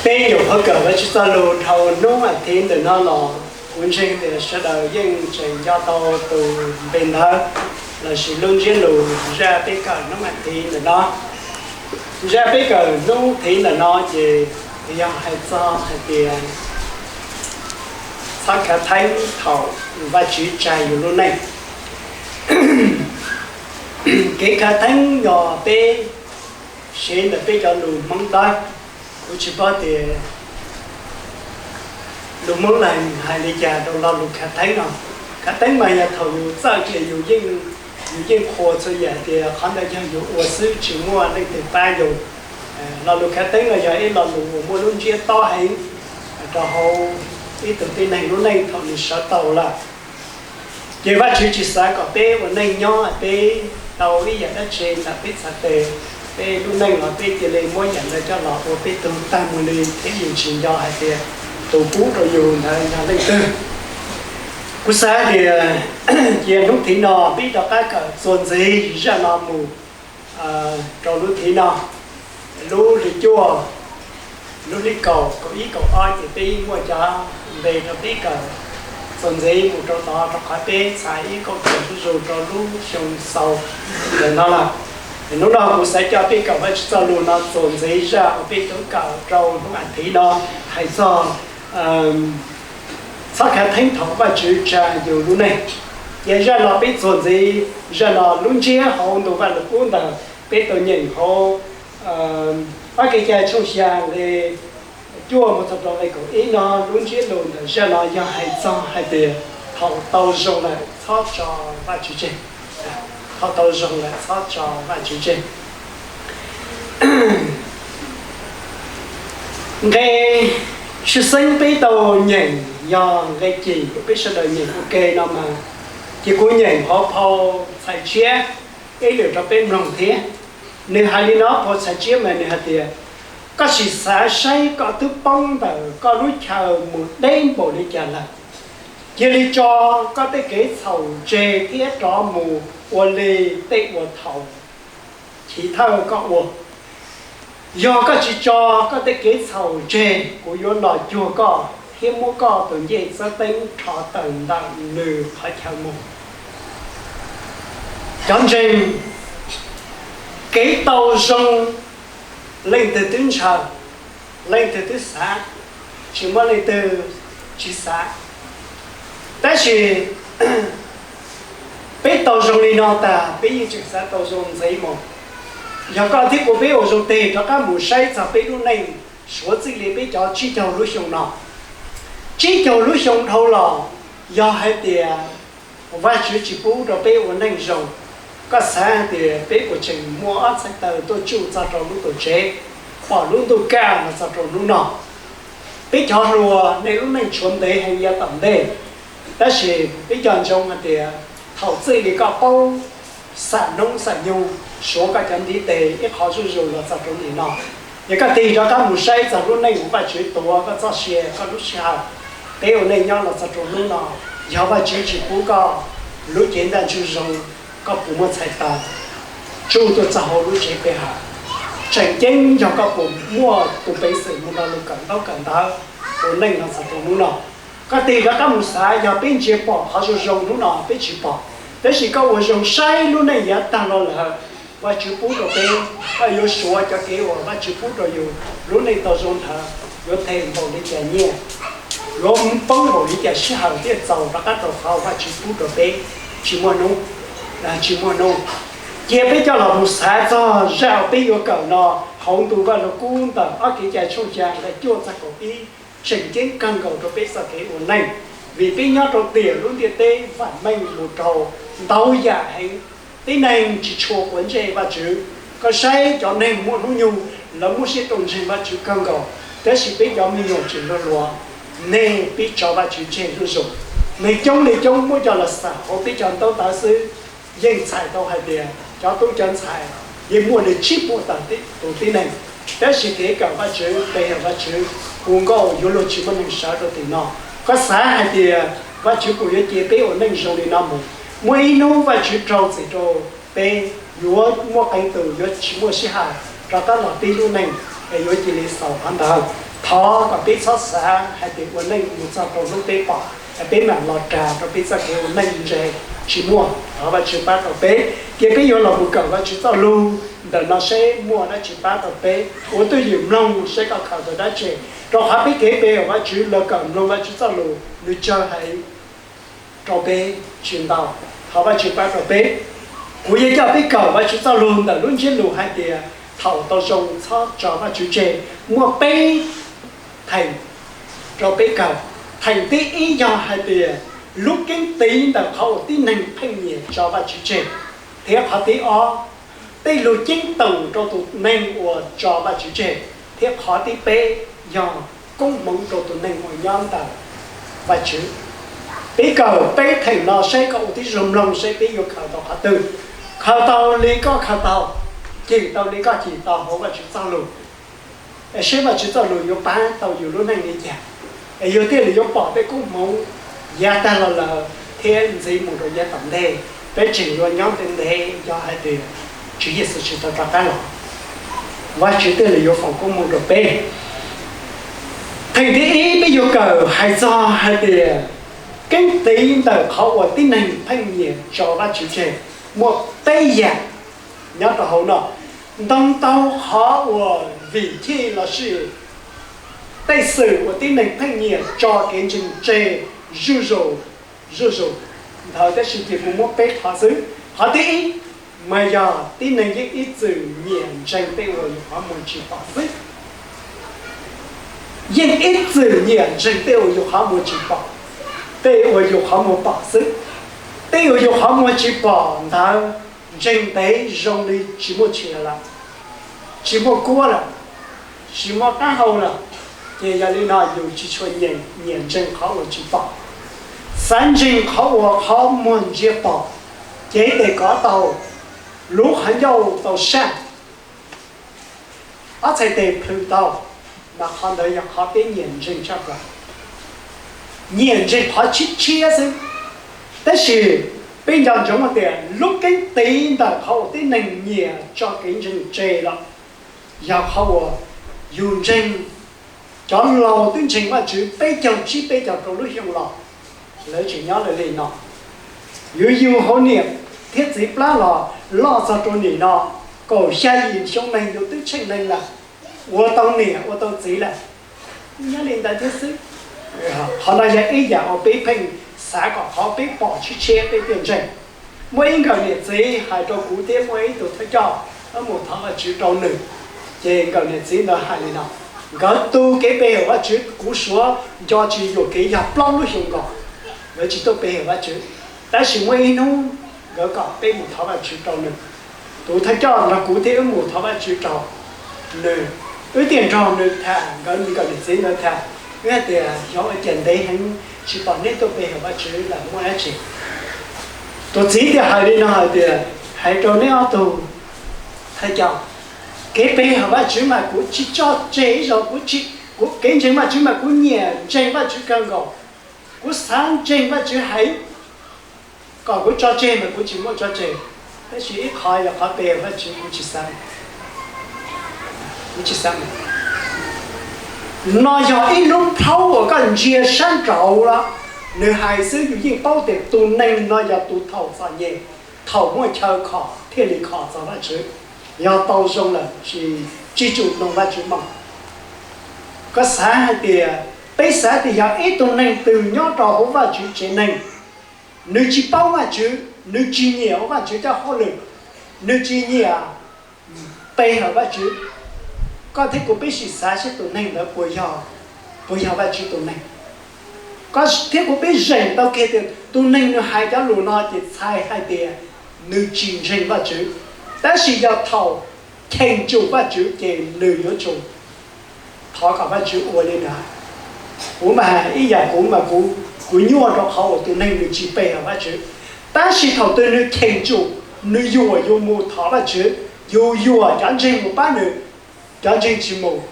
Peb nyuam qhuav kawm Vajtswv txoj lus dhau hnub as thiv ntawm no los, kuv ntseeg tias sawv daws yeej tseem nco tau tus npe ntawd lossis lub ntsiab lus zaj peb kawm hnub as thiv ntawm no. Zaj peb kawm hnub thiv ntawm no ces yog hais txog hais tias txhob khav theeb thaum Vajtswv tsa yus lub neej. Kev khav theeb yog peb siv ntawm peb cov lus Hmoob Dawb. Kuv tsis paub tias lus Hmoob Leeg hais li cas rau lo lus khav theeb no. Khav theeb mas yog thaum yus txawj ces yus yeej qhuas txhua yam tias qhov ntawd yog yus ua xwb tsis muaj leej twg pab yus. Lo lus khav theeb no yog ib lo lus uas muaj lub ntsiab tob heev rau hauv ib tug tib neeg lub neej thaum nws sawv tau lawm. Ces Vajtswv tsis xav kom peb ua neej nyob peb tau ib yam dab tsi ntawm peb txhais tes, peb lub neej los peb cia li muab yam ntawd coj los ua peb tug tag mus li thiab yus tsis nco hais tias tus pub rau yus ntawd yog leej twg. Kuv xav tias cia hnub thiv no peb rov qab kawm txuas ntxiv zaj no mus rau lub thiv no, lub hli cuaj, lub hli kaum, kaum ib kaum ob ces peb muaj cov npe rau peb kawm txuas ntxiv mus rau tod rau qhov peb txhais ib kauj ruam zuj zus rau lub xyoo xaus ntawm no lawm. Hnub no kuv xav coj peb kawm Vajtswv txoj lus no txuas ntxiv zaj uas peb tau kawm rau hnub as thiv no hais txog txhob khav theeb thaum Vajtswv tsa yus lub neej. Ces zaj no peb txuas ntxiv zaj no lub ntsiab hauv ntu Vaj Lug Kub ntawm peb tau nyeem hauv Ob Kev Cai tshooj xya nqe cuaj mus txog rau nqe kaum ib no, lub ntsiab lus ntawm zaj no yog hais txog hais tias thaum tau zoo lawm txhob tso Vajtswv tseg. Thaum tau zoo lawm txhob tso Vajtswv tseg. Nqe tshwj xeeb peb tau nyeem yog nqe cim uas peb sawv daws nyeem ua ke no mas, ces kuv nyeem hauv phau txhais tshiab ib lwm rau peb mloog thiab. Nws hais li no, phau txhais tshiab mas nws hais tias, koj sim xav saib koj twb poob ntawm koj lub chaw mus deb npaum li cas lawm. Cia li tso koj tej kev txhaum tseg thiab rov mus ua li tej uas thaum chiv thawj koj ua. Yog koj tsis tso koj tej kev txhaum tseg, kuv yuav los cuag koj thiab muab koj tus ncej txawb teeb rho tawm ntawm nws qhov chaw mus. Cov ntseeg, kev tau zoo leej twg twb ntshaw, leej twg twb xav, tsis muaj leej twg tsis xav. Tab sis peb tau zoo li no tas peb yeej tseem xav tau zoo ntxiv mus. Yog koj thiab kuv peb ua zoo tes rov qab mus saib txog peb lub neej, suav txij li peb cov tsib caug lub xyoo no, tsib caug lub xyoo dhau los, yog hais tias Vajtswv tsis pub rau peb ua neej zoo, koj xav hais tias peb puas tseem muaj ob txhais taw tuaj tsuj txog rau lub tuam tsev, pom lub ntuj kaj los txog rau hnub no? Peb cov hluas nej lub neej tshuav ntev heev yav tom ntej, tab sis peb cov ntsoov hais tias thaum txij li koj paub xam noob xam nyoog, suav koj cov ntiv tes ib qho zuj zus los txog rau nim no, yog koj tig rov qab mus saib txog lub neej uas Vajtswv tuav koj txoj sia koj lub sij hawm, peb ua neej nyob los txog rau hnub no, yog Vajtswv tsis pub koj lub cev ntaj ntsug zoo, koj puas muaj txhais taw tsuj tuaj txog hauv lub tsev pe hawm? Tseem ceeb yog koj puas muaj tus peev xwm mus nrog luag kawm ntaub kawm ntawv ua neej los txog rau hnub no? Koj tig rov qab mus xav, yog peb ntsia pom qhov zoo zoo hnub no peb tsis pom, tab sis koj ua zoo saib lub neej yav tag los lawm, Vajtswv pub rau peb, koj yuav suav cov kev uas Vajtswv pub rau yus, lub neej tau zoo ntawd yuav them npaum li cas nyiaj, yuav poob npaum li cas sij hawm thiaj txaus rov qab rau qhov Vajtswv pub rau peb. Tsis muaj hnub, tsis muaj hnub. Cia peb coj los mus xav txog zaj uas peb yuav kawm no hauv ntu Vaj Lug Kub ntawm Ob Kev Cai tshooj xya nqe cuaj txog kaum ib, tseem ceeb kawg nkaus rau peb txoj kev ua neej, vim peb nyob rau tiam lub ntiaj teb vam meej mus rau ntau yam heev. Tib neeg tsis tshua quav ntsej Vajtswv. Koj saib cov neeg muaj hnub nyoog, lawv muaj siab rau ntseeg Vajtswv kawg nkaus, tab sis peb cov me nyuam tseem luag luas, nej pib tso Vajtswv tseg zuj zus. Neeg coob li coob muab coj los xaws hauv peb cov ntaub ntawv xwb, yeej txhais tau hais tias cov tub cov ntxhais yeej muaj li tsib puas tawm tus tib neeg. Tab sis kev kawm Vajtswv, pe hawm Vajtswv, hu nkauj yuav luag tsis muaj neeg sawv rau tim no. Koj xav hais tias Vajtswv puas yuav cia peb ua neej zoo li no mus? Muaj ib hnub Vajtswv rau txim rau peb, yuav muaj qee tus yuav tsis muaj sij hawm rov qab los pib lub neej, es yuav cia li xaus qhov ntawd. Thov kom peb txhob xav hais tias ua neej mus txog rau hnub peb pom, peb mam los ras rau peb txoj kev ua neej ntse, tsis muaj. Thov Vajtswv pab rau peb, ces peb yuav los mus kawm Vajtswv txoj lus ntawm no seb muaj dab tsi pab rau peb. Ua twj ywm mloog seb koj khaws tau dab tsi, rau qhov peb kev pe hawm Vajtswv los kawm mloog Vajtswv txoj lus nws tsawg heev rau peb tsis ntau. Thov Vajtswv pab rau peb. Kuv yuav coj peb kawm Vajtswv txoj lus ntawm lub ntsiab lus hais tias thaum tau zoo txhob tso Vajtswv tseg. Muaj peb theem rau peb kawm. Theem thib ib yog hais tias lub keeb tiv ntawm qhov uas tib neeg pheej nyiam tso Vajtswv tseg, thiab qhov thib ob, tej lus ceeb toom rau tus neeg uas tso Vajtswv tseg, thiab qhov thib peb yog koob hmoov rau tus neeg uas nyob ntawm Vajtswv. Peb kawm peb theem no seb koj ua tib zoo mloog seb peb yuav khaws tau qhov twg. Khaws tau li koj khaws tau, cim tau li koj cim tau hauv Vajtswv txoj lus, es seb Vajtswv txoj lus yuav pab tau yus lub neej li cas, es yus thiaj li yuav pom tej koob hmoov yav tag los lawm thiab ntxiv mus rau yav tom ntej. Peb tseem yuav nyob ntev ntev yog hais tias Tswv Yexus tsis tau rov qab los, Vajtswv thiaj li yuav foom koob hmoov rau peb. Theem thib ib peb yuav kawm hais txog hais tias keeb tiv ntawm qhov uas tib neeg pheej nyiam tso Vajtswv tseg. Muaj peb yam nyob rau hauv no, ntau ntau qhov uas vim chij lossis tej xwm uas tib neeg pheej nyiam tso kev ntseeg tseg zuj zus, zuj zus ntawd, tab sis ces kuv muab peb qhov xwb. Qhov thib ib, mas yog tib neeg yeej ib txwm nyiam ntseeg tej uas yus qhov muag tsis pom xwb. Yeej ib txwm nyiam ntseeg tej uas yus qhov muag tsis pom, tej uas yus qhov muag pom xwb. Tej uas yus qhov muag tsis pom ntawd ntseeg ntev zoo li tsis muaj tshia lawm, tsis muaj kuab lawm, tsis muaj qab hau lawm. Ces yog li no yus tsis tshua nyiam ntseeg qhov uas tsis pom. Xav ntseeg qhov uas qhov muag ntsia pom, cev tes kov tau, luv qhov ncauj tau saj, ob txhais tes plhws tau, mas qhov ntawd yog qhov peb nyiam ntseeg tshaj plaws. Nyiam ntseeg qhov tshiab tshiab xwb. Tab sis peb nco ntsoov hais tias lub keeb tiv ntawm qhov uas tib neeg nyiam tso kev ntseeg tseg los yog qhov uas yus ntseeg, cov laus twb ntseeg Vajtswv peb caug tsib peb caug rau lub xyoo los, lawv tseem nyob lawm li no. Yus yug hauv niam thiab txiv plab los loj txog rau nim no, kaum xya yim xyoo neeg yus twb tsheej neeg lawm, ua tau niam ua tau txiv lawm, nyob li ntawd thiab xwb. Qhov no yog ib yam uas peb pheej xav kom qhov peb pom tshiab tshiab peb thiaj ntseeg. Muaj ib nkawm niam txiv hais rau kuv thiab muaj ib tug thawj coj mus thov Vajtswv rau nws, ces nkawm niam txiv ntawd hais li no, nkawd tu kev pe hawm Vajtswv kuv suav nco tsis yuam kev yog plaub lub xyoo nkaus, nkawd tsis tuaj pe hawm Vajtswv. Tab sis muaj ib hnub nkawd kom peb mus thov Vajtswv rau nws. Tus thawj coj nrog kuv thiab wb mus thov Vajtswv rau nws, wb thiaj nrog nws tham, nkawd nkawm niam txiv ntawd tham, wb hais tias xyov ua cas ntev heev tsis pom neb tuaj pe hawm Vajtswv lawm muaj dab tsi. Tus txiv thiaj hais li no hais tias, hais rau neb ob tug thawj coj, kev pe hawm Vajtswv mas kuv tsis tso tseg ib zaug, kuv tsis, kuv kev ntseeg Vajtswv mas kuv nyiam ntseeg Vajtswv kawg nkaus, kuv xav ntseeg Vajtswv heev. Kom kuv tso tseg mas kuv tsis muaj tso tseg, tab sis ib qho yog qhov pe hawm Vajtswv kuv tsis xav, kuv tsis xav. No yog ib lub plhaub uas koj ntsia sab nraud los, nws hais xwb yus yeej paub tias tus neeg no yog tus thaum txom nyem, thaum muaj chaw kho thiaj li kho txog Vajtswv. Yog tau zoo lawm tsis, tsis tsum mloog Vajtswv moo. Koj xav hais tias, peb xav tias yog ib tug neeg twg nyob rau hauv Vajtswv tsev neeg, nws tsis paub Vajtswv, nws tsis nyiam ua Vajtswv cov hauj lwm, nws tsis nyiam pe hawm Vajtswv, koj thiab kuv peb sim xav seb tus neeg ntawd puas yog, puas yog Vajtswv tus neeg. Koj thiab kuv peb zeem tau kiag tias tus neeg nws hais cov lus no ces txhais hais tias nws tsis ntseeg Vajtswv. Tab sis yog thaum cheem tsum Vajtswv ces nws yuav tsum thov kom Vajtswv ua li ntawd. Kuv mas ib yam kuv mas kuv, kuv nyuaj rau qhov uas tus neeg nws tsis pe hawm Vajtswv. Tab sis thaum twg nws cheem tsum, nws yuam yus mus thov Vajtswv, yus yuam cov ntseeg mus pab nws, cov ntseeg tsis mus,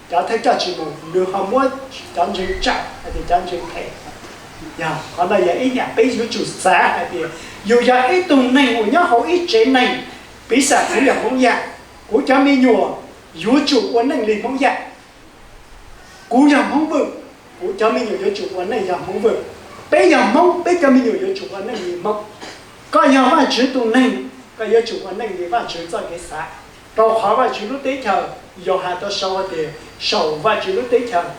cov thawj coj tsis mus, nws ho muab cov ntseeg tsawm hais tias cov ntseeg phem. Yog qhov no yog ib yam peb yuav tsum xav hais tias yus yog ib tug neeg uas nyob hauv ib tsev neeg, piv xam kuv yog Hmoob Yaj, kuv cov me nyuam yuav tsum ua neej li Hmoob Yaj. Kuv yog Hmoob Vwj, kuv cov me nyuam yuav tsum ua neej yog Hmoob Vwj. Peb yog Hmoob, peb cov me nyuam yuav tsum ua neej li Hmoob. Koj yog Vajtswv tus neeg, koj yuav tsum ua neej li Vajtswv txoj kev xav. Rau qhov Vajtswv lub teb chaws, Yauhas tau sau hais tias, saum Vajtswv lub teb chaws,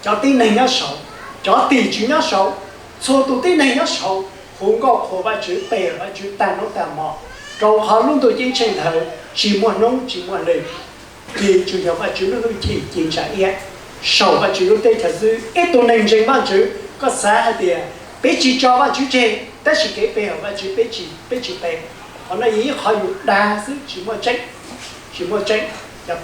cov tib neeg nyob saud, cov tim tswv nyob saud, txhua tus tib neeg nyob saud hu nkauj qhuas Vajtswv, pe Vajtswv tag hnub tag hmo, rau qhov lub ntuj ceeb tsheej ntawd tsis muaj hnub tsis muaj hli, vim tsuas yog Vajtswv lub hwj chim ci ntsa iab. Saum Vajtswv lub teb chaws xwb, ib tug neeg ntseeg Vajtswv, koj xav hais tias peb tsis tso Vajtswv tseg, tab sis kev pe hawm Vajtswv peb tsis, peb tsis pe. Qhov no yog ib qhov yus dag xwb, tsis muaj tseeb, tsis muaj tseeb.